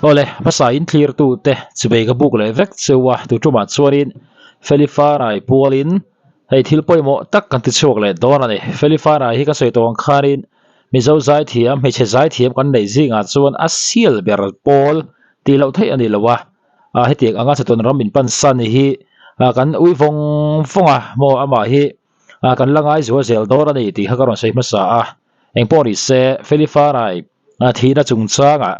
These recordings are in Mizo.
Awle, hmasa in thlirtu te chubei ka buk leh vek cheu a, tu tumah chuanin Felifarai pualin hei thil pawimawh tak kan ti chhuak leh dawn a ni. Felifarai hi ka sawi tawh ang khanin Mizo zaithiam, hmeichhe zaithiam kan neih zingah chuan a sial ber pawl tih loh theih a ni lo a, hetiang anga chatuan ram min pan san hi kan ui vawng vawng a maw amah hi kan la ngai zual zel dawn a ni tih kha ka rawn sawi hmasa a. Engpawh ni se, Felifarai thihna chungchangah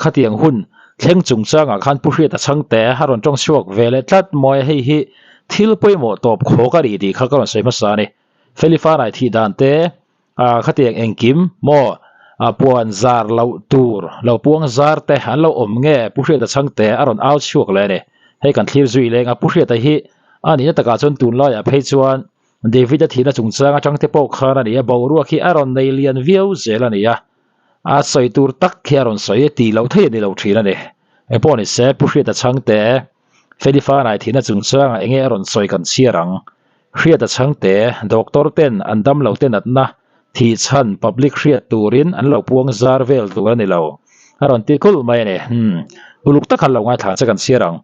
khatiang hun thleng chungchangah khan Pu Hriata chhangte a rawn tawng chhuak ve leh tlat mawi a, hei hi thil pawimawh tawp khawk a ni tih kha ka rawn sawi hmasa a ni. Felifarai thih dan te khatiang engkim maw puan zar loh tur lo puang zar te an lo awm nge Pu Hriata chhangte a rawn au chhuak leh a ni. Hei kan thlir zui leng a, Pu Hriata hi a nihna takah chuan tunlaiah phei chuan David-a thihna chungchang atang te pawh khan a ni a, boruak hi a rawn nei lian viau zel a ni a, a sawi tur tak hi a rawn sawi tih loh theih a ni lo thin a ni. Engpawh ni se, Pu Hriata Chhangte, Feli Fanai thihna chungchangah enge a rawn sawi kan chhiar ang. Hriata Chhangte, Doctor ten an damlo te natna thih chhan public hriat turin an lo puang zar vel tur a ni lo. A rawn ti kulh mai a ni. Hmm. Uluk tak han lo ngaithla che kan chhiar ang.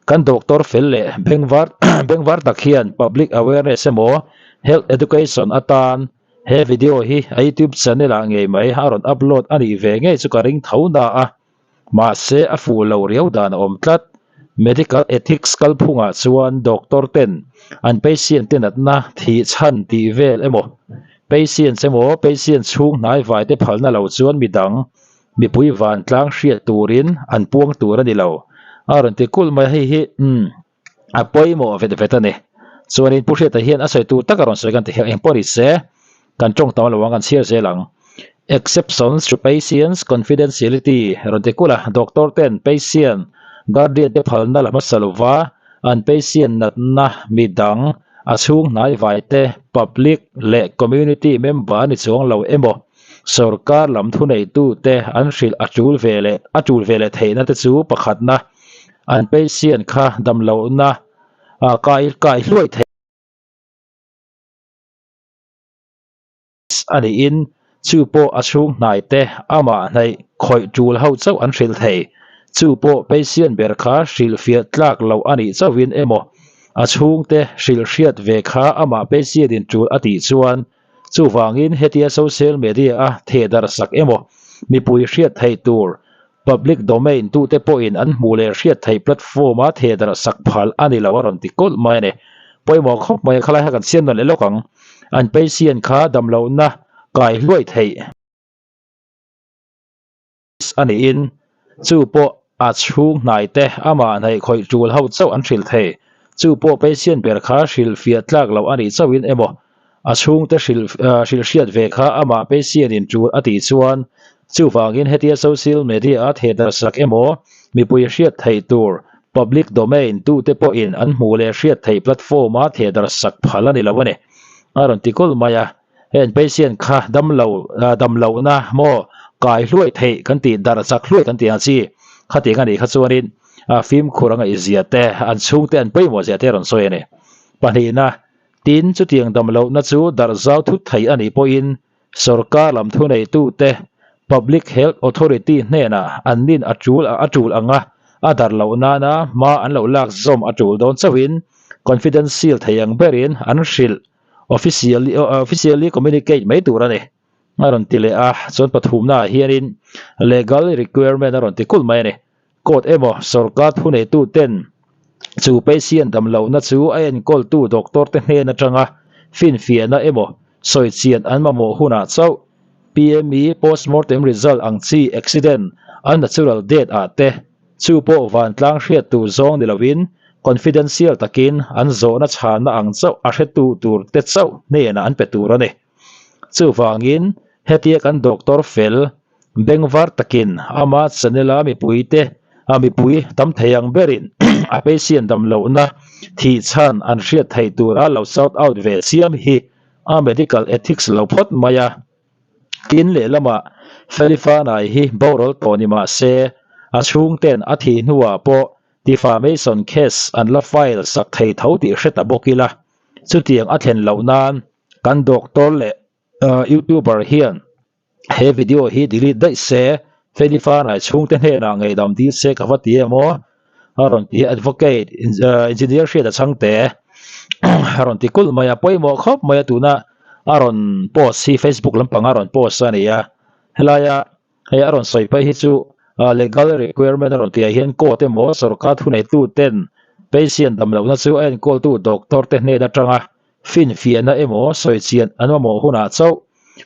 Kan doctor fel leh bengvar bengvar tak hian public awareness emaw health education atan he video hi a youtube channel ah ngei mai a rawn upload a nih ve ngei chu ka ring tho na a. Mahse a fuh lo riau dan a awm tlat. Medical ethics kalphungah chuan doctor ten an patient te natna thih chhan tih vel emaw patients emaw patient chhung hnai vai te phalna lo chuan midang mipui vantlang hriat turin an puang tur a ni lo. A rawn ti kulh mai a, hei hi umm a pawimawh vet vet a ni. Chuanin Pu Hriata hian a sawi tur tak a rawn sawi kan ti hian engpawh ni se kan tawng tam lo ang kan chhiar zel ang. Exceptions to patients confidentiality rawn ti kulh a, doctor ten patient guardian te phalna la hmasa lova an patient natna midang a chhung hnai vai te public leh community member ni chuang lo emaw Sorkar lam thuneitute an hrilh a tul ve leh a tul ve leh theihna te chu pakhatna an patient kha damlohna kai kai hluai theih a niin chu pawh a chhung hnai te amah hnaih khawih tul ho chauh an hrilh thei. Chu pawh patient ber kha hrilhfiah tlak loh a nih chauhin emaw a chhungte hrilh hriat ve kha amah patient in tul a tih chuan Chuvangin hetia social media a thehdarh sak emaw mipui hriat theih tur public domain tute pawhin an hmuh leh hriat theih platform a thehdarh sak phal a ni lo a rawn ti kawlh mai a ni. Pawimawh khawp mai a khalai kha kan siam nawn leh lawk ang. An patient kha damlohna kai hluai theih. A niin chu pawh a chhung hnai te amah hnaih khawih tul ho chauh an hrilh thei. Chu pawh patient ber kha hrilh fiah tlak loh a nih chauhin emaw a chhungte hrilh hrilh hriat ve kha amah patient in tul a tih chuan chuvangin hetia social media a thehdarh sak emaw mipui hriat theih tur public domain tute pawhin an hmuh leh hriat theih platform a thehdarh sak phal a ni lo a ni a rawn ti kulh mai a. Heng patient kha damlo damlohna maw kai hluai theih kan tih darh chak hluai kan tih ang chi khatiang a nih kha chuanin fimkhur a ngaihzia te an chhungte an pawimawh zia te a rawn sawi a ni. Pahnihna, tin chutiang damlohna chu darh zau thut theih a nih pawhin sorkar lam thuneitute Public Health Authority hnenah an nin a tul a tul anga a darh loh nana hma an lo lak zawm a tul dawn chauhin confidential thei ang berin an hrilh Officially officially communicate mai tur a ni. A rawn ti leh a, chuan pathumna ah hianin legal requirement a rawn ti kulh mai a ni. Court emaw sorkar thuneitu ten chu patient damlohna chu a enkawltu doctor te hnen atanga finfiahna emaw sawichian an mamawh hunah chauh PME postmortem result ang chi accident unnatural death ah te Chu pawh vantlang hriat tur zawng ni loin confidential takin an zawhna chhanna ang chauh a hretu tur te chauh hnenah an pe tur a ni. Chuvangin hetia kan doctor fel bengvar takin ama channel a mipui te a mipui tam thei ang berin a patient damlohna thih chhan an hriat theih tura lo shout out ve chiam hi a medical ethics lo phawt mai a. Tin lehlamah Felifanai hi boral tawh ni mah se, a chhungten a thih hnuah pawh defamation case an la file sak thei tho tih hre ta bawk ila, chutiang a thlen loh nan kan doctor leh youtuber hian he video hi delete daih se. Feli Fanai chhungte hnenah ngaihdam dil se ka va ti em aw a rawn ti a, Advocate Engineer Hriata Chhangte a rawn ti kulh mai a, pawimawh khawp mai a tuna a rawn post hi Facebook lampanga a rawn post a ni a, helaia hei a rawn sawi phei hi chu legal requirement a rawn tih ah hian court emaw sorkar thuneitu ten patient damlohna chu a enkawltu doctor te hnen atanga finfiahna emaw sawi chian an mamawh hunah chauh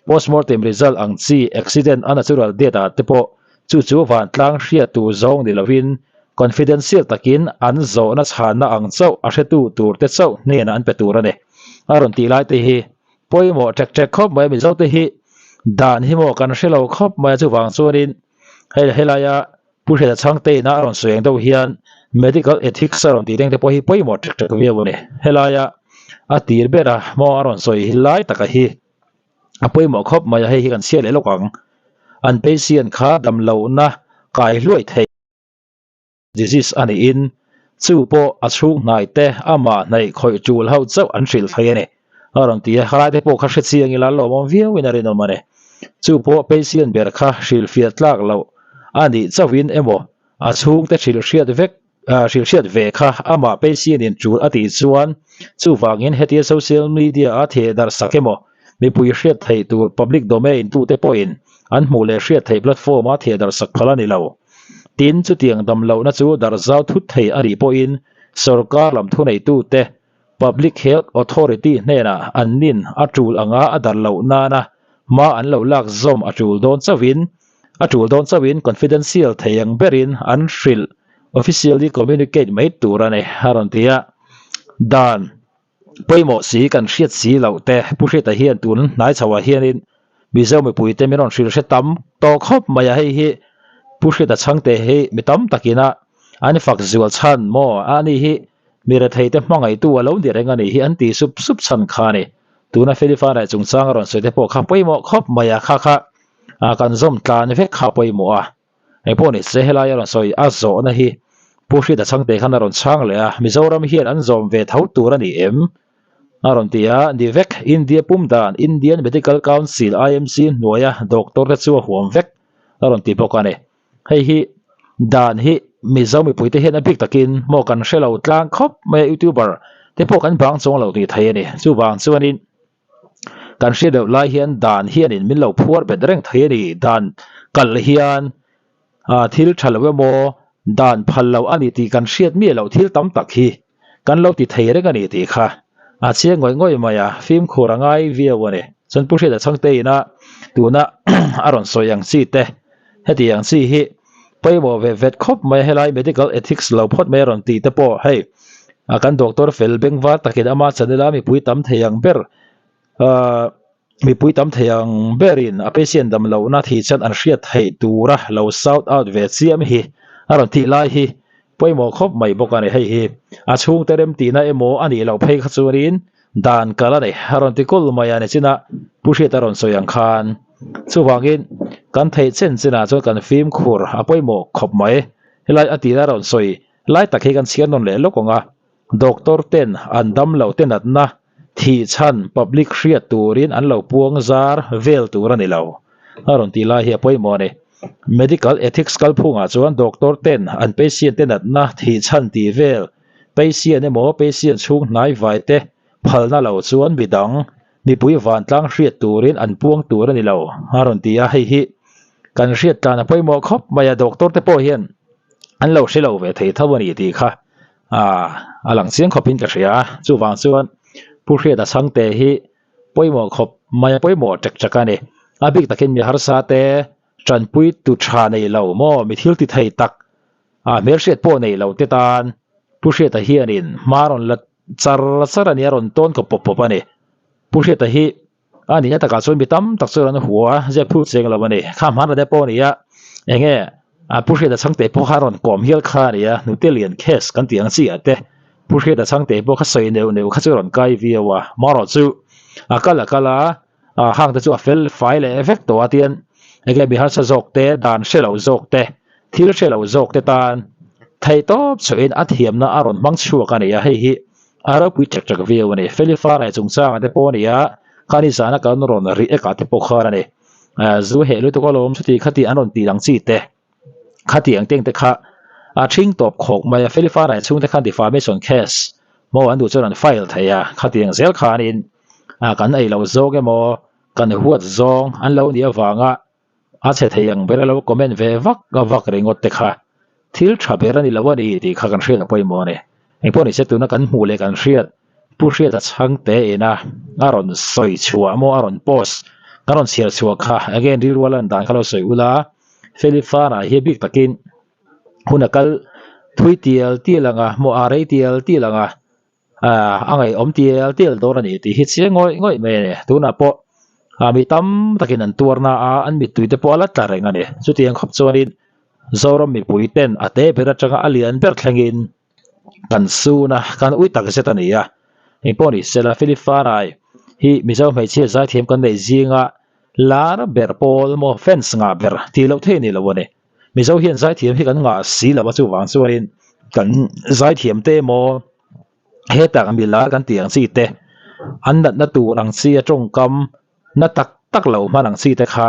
postmortem result ang chi accident a natural death ah te pawh chu chu vantlang hriat tur zawng ni lovin confidential takin an zawhna chhanna ang chauh a hretu tur te chauh hnenah an pe tur a ni a rawn tih lai te hi pawimawh ṭek ṭek khawp mai a Mizo te hi dan hi maw kan hre lo khawp mai a chuvang chuanin hei helaia Pu Hriata Chhangte ina a rawn sawi ang deuh hian medical ethics a rawn tih reng te pawh hi pawimawh ṭek ṭek viau a ni. Helaia a tir bera maw a rawn sawi hi lai taka hi a pawimawh khawp mai a, hei hi kan chhiat leh lawk ang. An patient kha damlohna kai hluai thei disease a niin chu pawh a chhung hnai te amah hnaih khawih tul ho chauh an hrilh thei a ni. A rawn ti a, helai te pawh kha hre chiang ila lawmawm viau in a rinawm a ni. Chu pawh patient ber kha hrilhfiah tlak loh a nih chauhin emaw a chhungte hrilhhriat vek hrilhhriat ve kha amah patient in tul a tih chuan chuvangin hetia social media a theh darh sak emaw mipui hriat theih tur public domain tute pawhin an hmuh leh hriat theih platform a theh darh sak phal a ni lo. Tin, chutiang damlohna chu darh zau thut thei a nih pawhin sorkar lam thuneitute Public Health Authority hnenah an nin a tul anga a darh loh nana hma an lo lak zawm a tul dawn chauhin a tul dawn chauhin confidential thei ang berin an hrilh officially communicate mai tur a ni a rawn ti a. Dan pawimawh si kan hriat si loh te Pu Hriata hian tun hnai chhoah hianin Mizo mipuite min rawn hrilh hre tam tawh khawp mai a, hei hi Pu Hriata Chhangte hi mi tam takin a an fak zual chhan maw a ni hi Mi retheite hmangaihtu a lo ni reng a nih hi an ti sup sup chhan kha a ni. Tuna Felifanai chungchang a rawn sawi te pawh kha pawimawh khawp mai a, kha kha kan zawm tlan vek kha a pawimawh a. Engpawh ni se helai a rawn sawi a zawhna hi Pu Hriata Chhangte khan a rawn chhang leh a, Mizoram hian an zawm ve tho tur a ni em? A rawn ti a, ni vek, India pum dan Indian Medical Council, IMC, hnuaia doctor te chu a huam vek a rawn ti bawk a ni. Hei hi dan hi Mizo mipuite hian a bik takin maw kan hre lo tlang khawp mai a youtuber te pawh kan bang chuang lo tih thei a ni. Chuvang chuanin kan hriat loh lai hian dan hianin min lo phuar bet reng thei a ni. Dan kal hian ah thil tha lo emaw dan phal lo a ni tih kan hriat miah loh thil tam tak hi Kan lo ti thei reng a ni tih kha a chiang ngawih ngawih mai a, fimkhur a ngai viau a ni. Chuan Pu Hriata Chhangte ina tuna a rawn sawi ang chi te, heti ang chi hi pawimawh ve vet khawp mai a, helai medical ethics lo phawt mai a rawn tih te pawh hei kan doctor fel bengvar takin ama channel a mipui tam thei ang ber ahh Mipui tam thei ang berin a patient dam lohna thih chan an hriat theih tura lo shout out ve chiam hi a rawn tih lai hi pawimawh khawp mai bawk a ni. Hei hi a chhungte remtihna emaw a nih loh phei kha chuanin dan kal a ni a rawn ti kulh mai a ni chinah Pu Hriata rawn sawi ang khan. Chuvangin kan theih chen chinah chuan kan fimkhur a pawimawh khawp mai. Helai a tihna rawn sawi lai tak hi kan chhiar nawn leh lawk ang a. Doctor ten an dam loh te natna thih chhan public hriat turin an lo puang zar vel tur a ni lo a rawn tih lai hi a pawimawh a ni. Medical ethics kalphungah chuan doctor ten an patient te natna thih chhan tih vel patient emaw patient chhung hnai vai te phalna lo chuan midang mipui vantlang hriat turin an puang tur a ni lo a rawn ti a, hei hi kan hriat tlan a pawimawh khawp mai a, doctor te pawh hian an lo hre lo ve thei tho a ni tih kha ah a lang chiang khawpin ka hria a, chuvang chuan Pu Hriata Chhangte hi pawimawh khawp mai a pawimawh ṭek ṭek a ni, a bik takin mi harsa te ṭanpui tu ṭha nei lo maw mi thil ti thei tak ah hmelhriat pawh nei lo te tan Pu Hriata hianin hma rawn la char char a ni a rawn tawn kawp pawp pawp a ni, Pu Hriata hi A nihna takah chuan mi tam tak chuan an hua a, ziak phut cheng lo a ni. Kha hmanrua te pawh a ni a, eng nge a Pu Hriata Chhangte pawh kha a rawn kawm hial kha a ni a, hnute lian case kan tih ang chi ah te Pu Hriata Chhangte pawh kha sawi neuh neuh kha chu a rawn kai viau a, marawh chu a kal a kal a, hang te chu a fel fai leh vek tawh a tian eng nge mi harsa zawk te, dan hre lo zawk te, thil hre lo zawk te tan theihtawp chhuahin a thiamna a rawn hmang chhuak a ni a, hei hi A ropui ṭek ṭek viau a ni. Feli Farai chungchangah te pawh a ni a, khani zana kan rawn ri ekah te pawh khan a ni. Zu heh lutuk alawm chuti khati an rawn tih ang chi te khati ang teng te kha a ṭhing tawp khawk mai a. Feli Farai chhungte khan defamation case maw an duh chuan an file thei a, khati ang zel khanin kan ei loh zawng emaw kan huat zawng an lo nih avanga a chhe thei ang ber a lo comment ve vak vak ringawt te kha thil tha ber a ni lo a ni tih kha kan hriat a pawimawh a ni. Engpawh nise tuna kan hmuh leh kan hriat Pu Hriata chhangte ina a rawn sawi chhuah maw a rawn post kan rawn chhiar chhuah kha again rilru a lan dan kha lo sawi ula Feli Fara hi bik takin hun a kal thui tial tial ang a maw a rei tial tial ang a. Aaa a ngaihawm tial tial dawn a ni tih hi chiang ngawih ngawih mai a ni. Tunah pawh ah mi tam takin an tuar na a, an mittui te pawh a la tla reng a ni. Chutiang khawp chuanin Zoram mipui ten a te ber atanga a lian ber thlengin kan sun a, kan ui tak zet a ni a. Engpawh ni sela Philip Farai hi Mizo hmeichhia zaithiam kan neih zinga lar ber pawl maw fans ngah ber tih loh theih a ni lo a ni. Mizo hian zaithiam hi kan ngah si lo a chuvang chuanin kan zaithiam te emaw hetah mi lar kan tih ang chi te an natna tur ang chi a tawngkam na tak tak lo hman ang chi te kha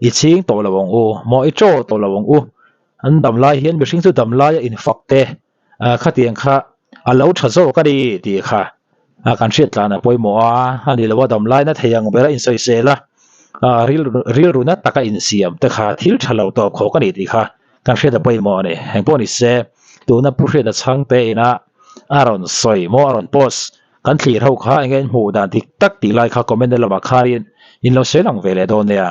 i chhing tawh lo ang u maw i chawl tawh lo ang u an dam lai hian mihring chu dam laia infak te Ah khatiang kha a lo tha zawk a ni tih kha ah kan hriat tlan a pawimawh a, a ni lo a dam laina thei ang ber a insawisel a, ah rilru na taka insiam te kha thil tha lo tawp khawk a ni tih kha kan hriat a pawimawh a ni. Engpawh ni se tuna Pu Hriata chhangte ina a rawn sawi maw a rawn post kan thlir ho kha eng nge in hmuh dan dik tak tih lai kha comment na lamah khanin in lo sawi lang ve leh dawn nia.